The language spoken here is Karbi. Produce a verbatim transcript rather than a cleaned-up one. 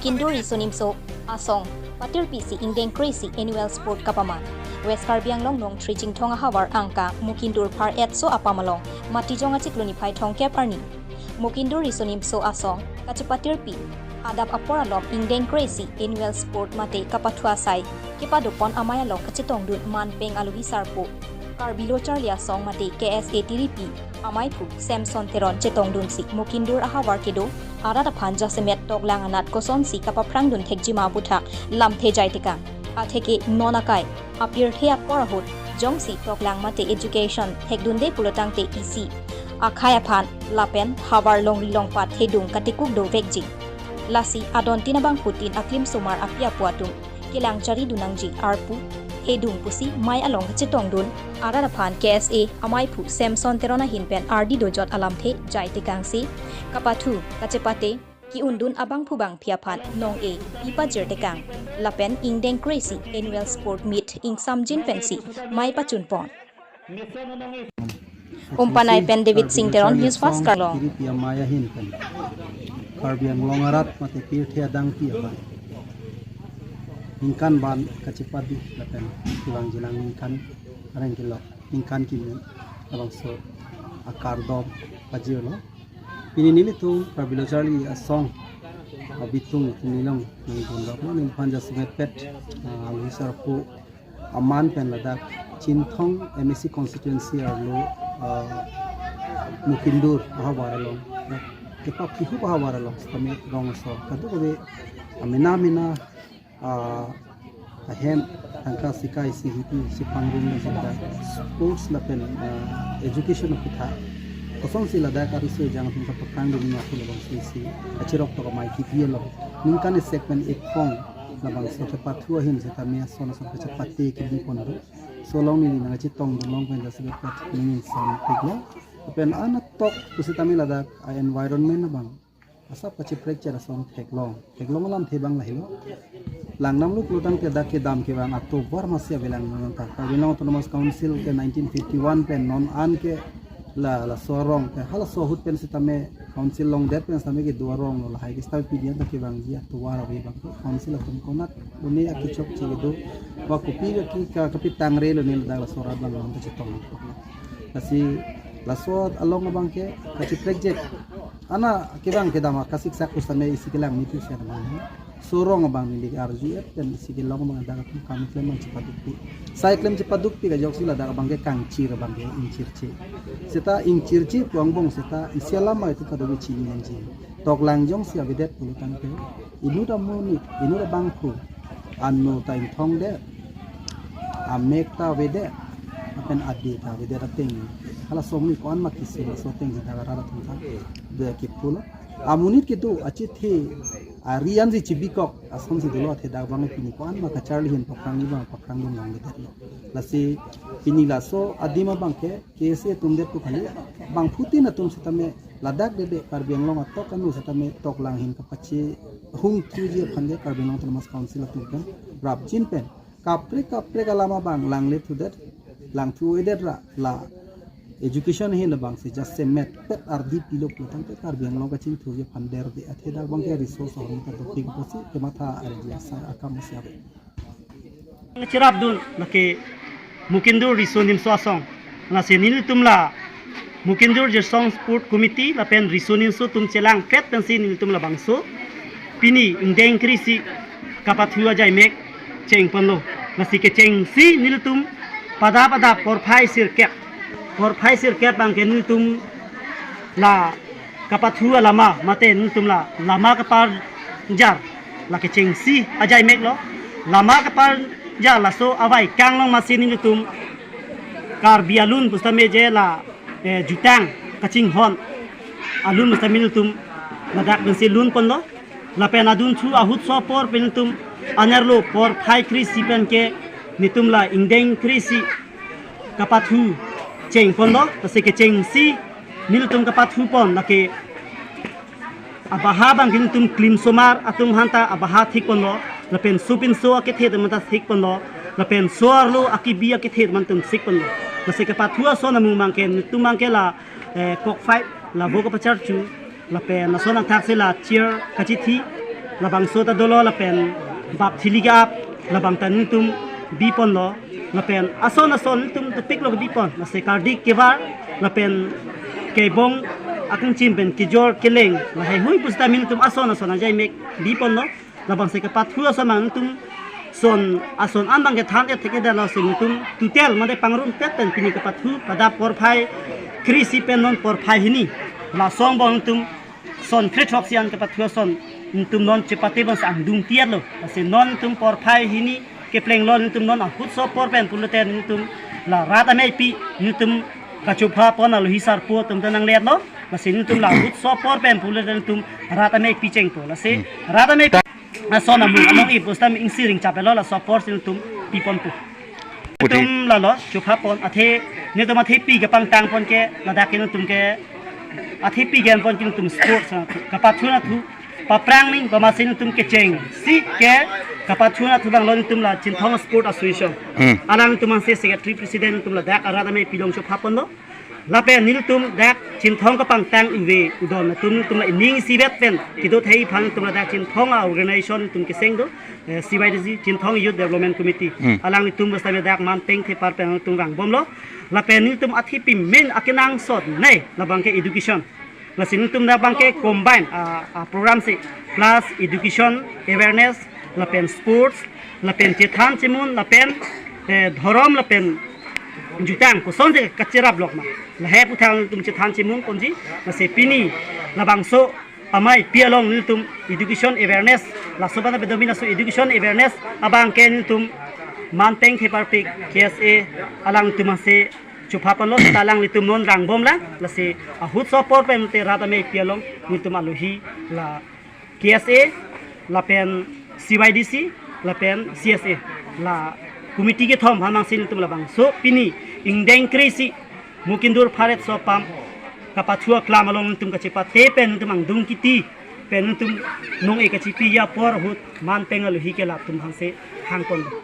Mukindur Riso Nimso Asong patirpi si ingdeng kre-isi annual sport kapaman. West Karbi Anglong Nongthree Chinthong ahavar angka Mukindur phar etso apam along Matijong achiklo niphai thomkep arni Mukindur Riso Nimso Asong kachepatirpi adap apor along ingdeng kre-isi annual sport mate kapathu asai kepadopon amei along kachetongdun manpeng alohi sarpo Karbi Lo Charli Asong mate K S A tiripi amaiphu Samson Teron chetongdunsi Mukindur ahavar kedo arat aphan jasemet toklang anat kosonsi kapaphrangdun thekjima aputhak lamthe jaitekang. Atheke non akai apirthe apor ahut jongsi toklang mate education thekdunde pulotangte isi akhei aphan lapen havar longri longpat thedung katikuk dovekji. Lasi adontin abangphutin aklim somar api apo atum kelang charidun nangji arpu thedung pusi mei along kachetongdun arat aphan K S A amaiphu Samson Teron ahin pen ardi dojot alamthe jaitekangsi kapathu kachepate ki-undun abangphu bangphi aphan nong-e pi pajirtekang lapen ingdeng kre-isi annual sport meet ingsamjin pensi mei pachunpon. Umpanai pen David Singh Teron, News Fast Karlong. Tiripi amei ahin pen Karbi Anglong arat mate pirthe adangpi aphan ningkan ban kachepadu lapen kevangjilang ningkan areng kelok ningkan kimi labangso akardom pajirlo. Pini nelitum Karbi Lo Charli Asong abitung neli along nangdunloklo, neliphan jasemetpet, ah, alohi sarpo aman pen ladak Chinthong M A C constituency arlo, ah, Mukindur ahavar along, ah, kepapihup ahavar along sitame rong asor kadokave amena mena, ah, ahem tangka sikai si hipi si pangrum na sida sports lapen, ah, education aputhak kosonsi ladak ariso ejang atum kapaphrangdun nangji aphu labangso isi achirok tok amei kipi along ningkan isi pen ekpong labangso kepathu ahin sitame ason ason kachepate kipi pon do. So along neli nangchetongdun long pen jasemetpet ning ingsamtiklo. Lapen anatok pusitame ladak a-environment abang asap kacheprek chet ason theklong. Theklong alamthe abang lahelo. Langdamlo pulotangte dak kedam kevang atovar masi avelang nangta. Karbi Anglong Autonomous Council ke nineteen fifty-one pen non an ke la, laso arong ke halaso ahut pen sitame council longdet pen sitame kedo arong lo, lahai ke sitame pini an ta kevangji atovar ave abang ke council atum konat une akechokche kedo ba kopi ke ki ka, kapi tangre lo ne ladak laso arat abang nangta chetong. Lasi laso along abang ke kacheprek jek. Ana kevang kedam akasiksak pusitame isi kelang nitu sian man. So arong abang neli arju-et pen isi kelong abang dak atum kam klem abang chepadukpi. Sai klem chepadukpi kajoksi ladak abang ke kangchir abang ke ingchirche. Seta ingchirche pu angbong seta isi alam abang itum kadokave chini nangji. Toklang jongsi avedet pulotangte inut amonit, inut abangphu, ano ta ingthongdet, amek ta avedet, lapen ade ta avedet ateng. Halaso amonit ko-an ma kisim laso ateng si dak arat atum ta de kipulo. Amonit kedo achethe ari ansi chibikok asonsi dolo athe dak abang pini ko-an ma kacharli ahin paphrang abang paphrangdun longledetlo. Lasi pini laso adim abang ke K S A atum det pu kali, bangphutin atum sitame ladak dede Karbi Anglong atok anu sitame toklang ahin kapachehung thuji aphan ke Karbi Anglong Autonomous Council atum pen rapjin pen kaprek kaprek alam abang langle thudet, langthu-edet ra la education ahin abang si jasemetpet ardi pilo pulotangte Karbi Anglong kachingthurji aphan derde athe dak abang ke resource ahormu ta dopik pusi kematha arji asai akam si ave. Cherapdun lake Mukindur Riso Nimso Asong. Lasi nelitum la Mukindur Jirsong Sport Committee lapen Riso Nimso atum chelangpet pensi nelitum labangso pini ingdeng kre-isi kapathu ajaimek chengponlo. Lasi kechengsi nelitum pada pada porphai sirkep. Porphai sirkep abang ke nelitum la kapathu alama mate nelitum la lama kaparjar, la kechengsi ajaimeklo. Lama kaparjar laso avai kanglong masi nelitum Karbi alun pusitame je la, eh, jutang kachinghon alun pusitame nelitum ladak pensi lunponlo. Lapen adunthu ahutso apor pen nelitum anerlo porphai kre-isi pen ke nelitum la ingdeng kre-isi kapathu chengponlo, lasi kechengsi nelitum kapathupon lake abaha abang ke nelitum klim somar atum aphanta abaha thikponlo, lapen sopinso akethe atum aphanta thikponlo, lapen so-arlo akibi akethe atum thikponlo. Lasi kapathu ason amung abang ke nelitum abang ke la, eh, cock fight, la vo kapacharchu, lapen lason athaksi la chair kachithi, Labangso ta dolo lapen bap thili ke-ap labang ta nelitum biponlo, lapen ason ason nelitum topik lo bipon, lasi kardi kevar lapen kebong akangchim pen kejor keleng lahai hui pusitame nelitum ason ason ajai mek biponlo. Labangsi kepathu ason abang nelitum son ason an abang kethan et thek-et detlo, si nelitum total mate pangrum tet pen pini kepathu pada porphai kre-isi pen non porphai hini, laso angbong nelitum son kre-throksi an kepathu ason nelitum non chepate bangsi angdung tiatlo. Lasi non nelitum porphai hini keplenglo, nelitum non ahutso apor pen pulote nelitum la rat ameipi nelitum kachopha pon alohi sarpo atum ta nangletlo. Lasi nelitum la ahutso apor pen pulote nelitum rat ameipi chengpo. Lasi rat ameipi ason amung among ipustam ingsi ring chapelo, laso apor si nelitum piponpo. Puti. Nelitum lalo chopha pon athe, nelitum athepi kepangtang pon ke ladak ke nelitum ke athepi gen pon ke nelitum sports na thu, kapathu na thu, paprang ning pamasi nelitum kechengsi ke kapathu na thu abanglo nelitum la Chinthong Sport Association. Hmm. Alang nelitum ansi secretary president nelitum ladak arat ameipi along chopha ponlo. Lapen nelitum dak Chinthong kepangtang uve udon atum nelitum la ining isivet pen kedo thei aphan nelitum ladak Chinthong a-organization nelitum keseng do, eh, C Y D C, Chinthong Youth Development Committee. Hmm. Alang nelitum basta dak man peng thepar pen nelitum vangbomlo. Lapen nelitum athepi main akenangsot ne labang ke education. Lasi nelitum dak abang ke combine, ah, ah, program si plus education, awareness, lapen sports, lapen chethan chemun, lapen, eh, dhorom, lapen jutang, kosonsi kacherap lok ma, lahai aputhak nelitum chethan chemun ponji. Lasi pini labangso ameipi along nelitum education awareness, laso abang bedomi laso education awareness abang ke nelitum man peng theparpik K S A alang nelitum ansi chopha ponlo, seta alang nelitum non vangbomlang. Lasi ahutso apor pen te rat ameipi along nelitum alohi la K S A, lapen C Y D C, lapen C S A, la committee kethom aphan nangsi nelitum labangso pini ingdeng kre-isi Mukindur Pharet Sopam kapathu aklam along nelitum kachepate pen nelitum angdung kiti pen nelitum nong-e kachipi apor ahut man peng alohi ke latum aphansi hang ponlo.